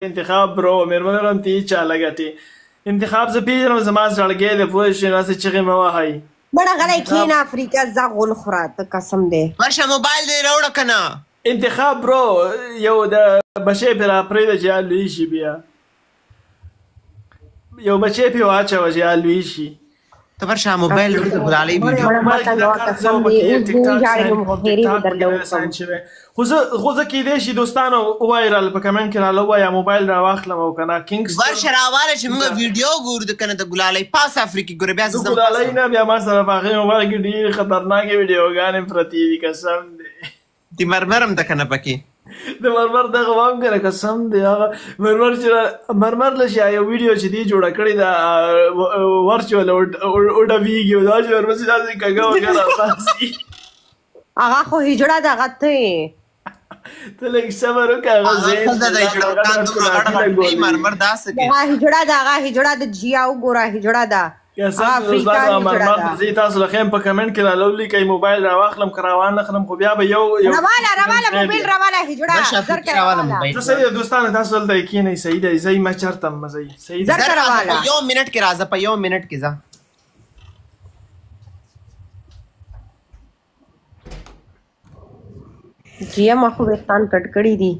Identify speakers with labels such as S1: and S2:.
S1: انتخاب برو مېرمن رم تی چا لګټي انتخاب زه پیژنم، زما زړګی دی، پوه شئ، نو هسې چغې مه وهئ.
S2: مړه غلی کښېنه افریقا، ځه غول خوره ته، قسم دی.
S3: ورشه موبایل دې راوړه کنه.
S1: انتخاب برو، یو د بچی پرې راپرېږده چې هغه لوی شي، بیا یو بچی پرې واچوه چې هغه لوی شي.
S3: ته ورشه موبایل راوړه د ګلالۍ ویډیو.
S2: مړه مه تنګوه قسم دی، اوس به وژاړې نو خیرې به درله وکړم.
S1: خو زه خو زه کېدای شي دوستانو ووایي راله په کمنټ کې راله ووایه موبایل راواخلم او که نه کینګز
S3: ورشه راواله چې موږ ویډیو ګورو د کنه د ګلالۍ پاس افریقي ګوره بیا
S1: زه ګلالۍ نه، بیا ما سره په هغې موبایل کې ډېرې خطرناکې ویډیوګانې پرتې دي، قسم دی.
S3: د مرمر هم ده کنه پکې.
S1: د مرمر دغه وام کنه، قسم دی، هغه مرمر چې مرمر له شي یو ویډیو چې دی جوړه کړې ده ورچول وډبیږي او دا چې ورپسې داسې کږه وږه راپاسي.
S2: هغه خو هجړه ده، هغه ته یې.
S1: ته لږ صبر وکړه، هغه
S3: زین ښځه ده، هجړه وکړه، دومره غټ غټ دی مرمر داسې کوي.
S2: هغه هجړه ده، هغه هجړه ده، جیا وګوره هجړه ده.
S1: زه تاسو له خیم په کمنټ کې راله ولیکئ موبایل راواخلم که راوانخلم، خو بیا به یو
S2: رواله رواله موبایل رواله هجړه زر که راواله.
S1: زه صحیح ده دوستانو، تاسو دلته کښېنئ، صحیح دی، زه ما چېرته مه ځئ، صحیح
S2: ده. زر راواله
S3: په یو منټ کې راځه، په یو منټ کې ځه.
S2: جیا ما خو ویښتان کټ کړي دي.